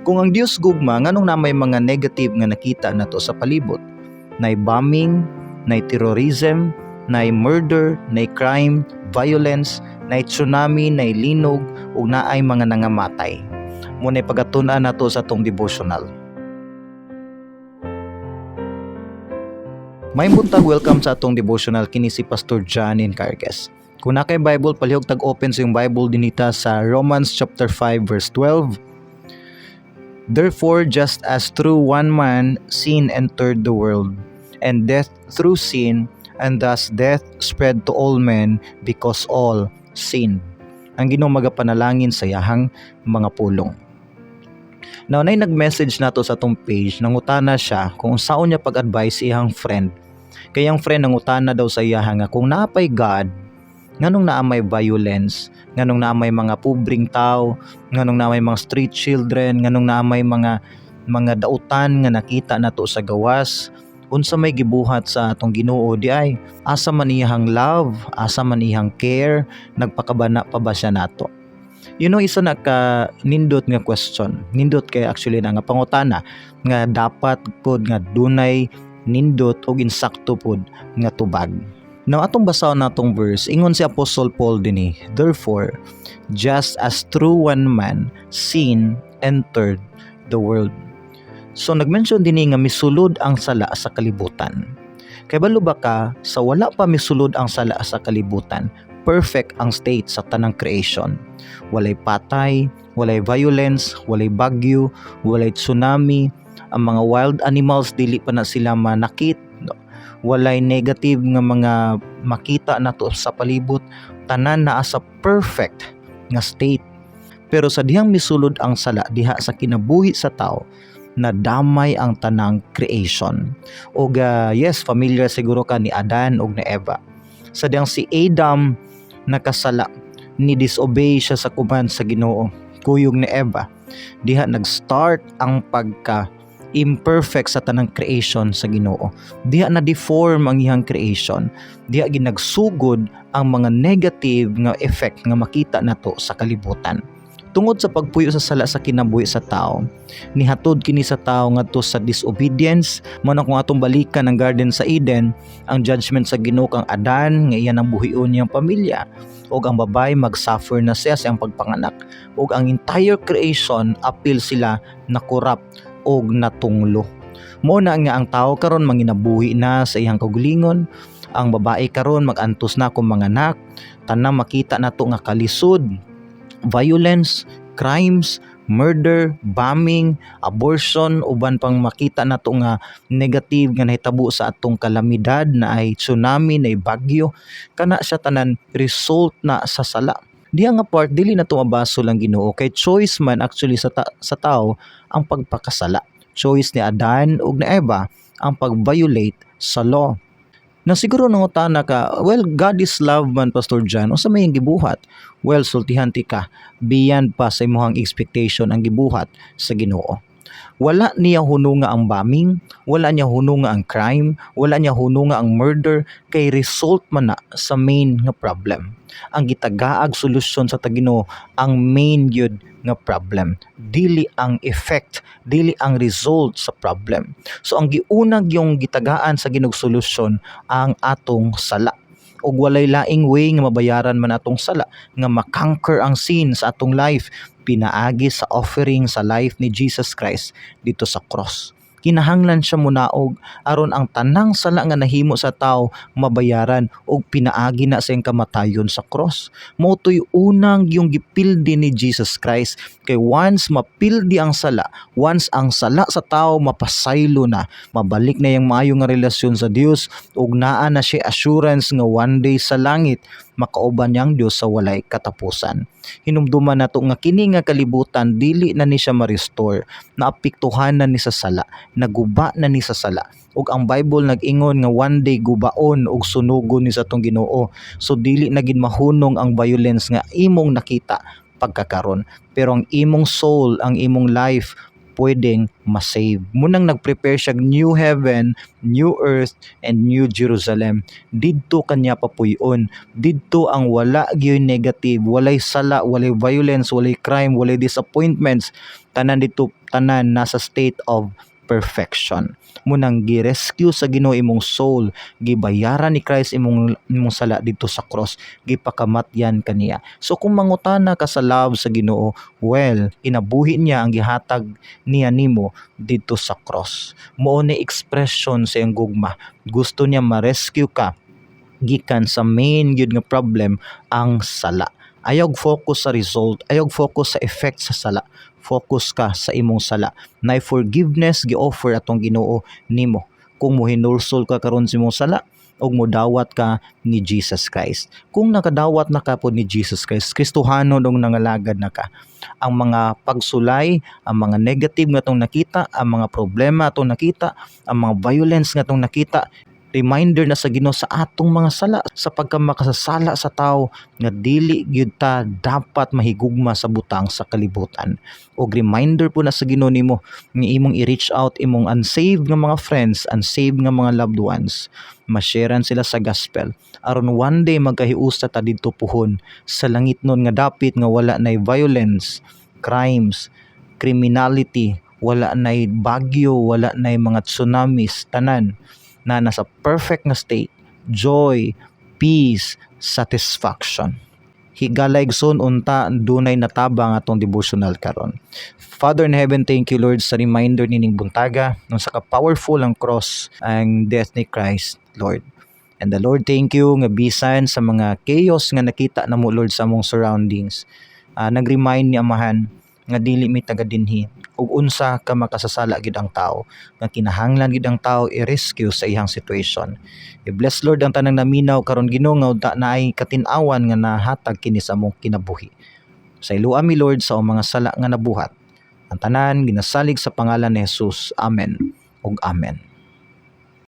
Kung ang Dios gugma, nganong na may mga negative nga nakita nato sa palibot? Nay bombing, nay terrorism, nay murder, nay crime, violence, nay tsunami, nay linog, ug naay mga nangamatay. Mao nay pagatun-an nato sa atong devotional. May buntag, welcome sa atong devotional. Kini si Pastor John Encargues. Kung naa kay Bible, palihog tag-open sa iyong Bible dinita sa Romans chapter 5 verse 12. "Therefore, just as through one man sin entered the world, and death through sin, and thus death spread to all men because all sinned." Ang Ginoo magapanalangin sa iyahang mga pulong. Now, nay nag-message nato sa atong page, nangutana siya kung unsaon niya pag-advise iyang friend. Kay ang friend nangutana daw sa iyaha nga kung naa pay God, nganong naa may violence, nganong naa may mga pobreng tao, nganong naa may mga street children, nganong naa may mga dautan nga nakita nato sa gawas, unsa may gibuhat sa atong Ginoo di ay, asa man iyang love, asa man iyang care, nagpakabana pa ba siya nato? Isa na ka nindot nga question. Nindot kay actually na nga pangutana nga dapat pod nga dunay nindot og insakto pod nga tubag. Now, atong basahon natong verse, ingon si Apostle Paul dinhi, "Therefore, just as through one man sin entered the world." So nag-mention dinhi nga misulod ang sala sa kalibutan. Kay balo ba ka, sa wala pa misulod ang sala sa kalibutan, perfect ang state sa tanang creation. Walay patay, walay violence, walay bagyo, walay tsunami, ang mga wild animals dili pa na sila manakit, no? Walay negative nga mga makita nato sa palibot, tanan naa sa perfect nga state. Pero sa dihang misulod ang sala diha sa kinabuhi sa tao, nadamay ang tanang creation. Og yes, familiar siguro ka ni Adan og ni Eva. Sa dihang si Adam nakasala, ni disobey siya sa command sa Ginoo, kuyog ni Eva. Diha nag-start ang pagka imperfect sa tanang creation sa Ginoo. Diha na deform ang iyang creation. Diha ginagsugod ang mga negative nga effect nga makita nato sa kalibutan. Tungod sa pagpuyo sa sala sa kinabuhi sa tao, nihatod kini sa tao ngadto sa disobedience. Mao na kung atong balikan ang garden sa Eden, ang judgment sa Ginoo kang Adan nga iya nang buhion niyang pamilya ug ang babae mag-suffer na siya sa iyang pagpanganak, ug ang entire creation apil sila na corrupt og natunglo. Mao na nga ang tao karon manginabuhi na sa iyang kaugalingon, ang babae karon mag-antos na kung manganak, tanang makita nato nga kalisod, violence, crimes, murder, bombing, abortion, uban pang makita nato nga negative nga nahitabo sa atong kalamidad na ay tsunami, na ay bagyo, kana siya tanan result na sa sala. Diha nga part, dili na mabasol ang Ginoo kay choice man actually sa tao ang pagpakasala. Choice ni Adan ug ni Eva ang pag-violate sa law. Na siguro nangutana ka, "Well, God is love man, Pastor John. Unsa may gibuhat?" Well, sultihan ti ka, beyond pa sa imong expectation ang gibuhat sa Ginoo. Wala niya hununga ang bombing, wala niya hununga ang crime, wala niya hununga ang murder kay result man na sa main nga problem. Ang gitagaag solusyon sa Ginoo ang main gyud nga problem, dili ang effect, dili ang result sa problem. So ang giunang yung gitagaan sa Ginoo solusyon ang atong sala, ug walay laing way nga mabayaran man atong sala, nga makonquer ang sin sa atong life, pinaagi sa offering sa life ni Jesus Christ dito sa cross. Kinahanglan siya munaog aron ang tanang sala nga nahimo sa tao mabayaran og pinaagi na sa iyang kamatayon sa cross. Mao to'y unang yung gipildi ni Jesus Christ kay once mapildi ang sala, once ang sala sa tao mapasaylo na, mabalik na yung maayo nga relasyon sa Dios ug naa na siya assurance nga one day sa langit makauban niyang Dios sa walay katapusan. Hinumduman nato nga kini nga kalibutan dili na ni siya ma-restore, naapektuhan na ni sa sala, naguba na ni sa sala. Ug ang Bible nag-ingon nga one day gubaon ug sunugon ni sa atong Ginoo. So dili na gid mahunong ang violence nga imong nakita pagkakaron. Pero ang imong soul, ang imong life pwedeng masave. Mao nang nag-prepare siya new heaven, new earth, and new Jerusalem. Didto kanya papuy-on. Didto ang wala gyud negative, walay sala, walay violence, walay crime, walay disappointments. Tanan dito, tanan nasa state of perfection. Mao nang gi-rescue sa Ginoo imong soul, gibayaran ni Christ imong sala dito sa cross, gipakamatyan kaniya. So kung mangutana ka sa love sa Ginoo, well, kinabuhi niya ang gihatag niya nimo dito sa cross. Mao ni expression sa iyang gugma. Gusto niya ma-rescue ka gikan sa main gyud nga problem, ang sala. Ayaw focus sa result, ayaw focus sa effect sa sala. Focus ka sa imong sala. Nay forgiveness gi-offer atong Ginoo nimo kung mohinulsol ka karon sa imong sala ug modawat ka ni Jesus Christ. Kung nakadawat na ka pod ni Jesus Christ, Kristohanon og nangalagad na ka, ang mga pagsulay, ang mga negative nga atong nakita, ang mga problema atong nakita, ang mga violence nga atong nakita, reminder na sa Ginoo sa atong mga sala, sa pagkamakasasala sa tao, nga dili gyud ta dapat mahigugma sa butang sa kalibutan. Og reminder pod na sa Ginoo nimo nga imong i-reach out imong unsaved nga mga friends, unsaved nga mga loved ones, ma-sharean sila sa gospel aron one day magkahiusa ta didto puhon sa langit nun nga dapit nga wala nay violence, crimes, criminality, wala nay bagyo, wala nay mga tsunamis, tanan na nasa perfect nga state, joy, peace, satisfaction. Higala, igsoon, unta dunay natabang atong devotional karon. Father in heaven, thank you, Lord, sa reminder nining buntaga unsa ka powerful ang cross, ang death ni Christ, Lord. And the Lord, thank you nga bisan sa mga chaos nga nakita namo, Lord, sa among surroundings, nag-remind ni Amahan nga dili mi taga dinhi ug unsa ka makasasala gid ang tao, nga kinahanglan gid ang tao i-rescue sa iyang situation. I-bless, Lord, ang tanang naminaw karon, Ginoo, nga unta naay katin-awan nga nahatag kini sa among kinabuhi. Pasayloa mi, Lord, sa among mga sala nga nabuhat. Ang tanan ginasalig sa pangalan ni Jesus. Amen ug amen.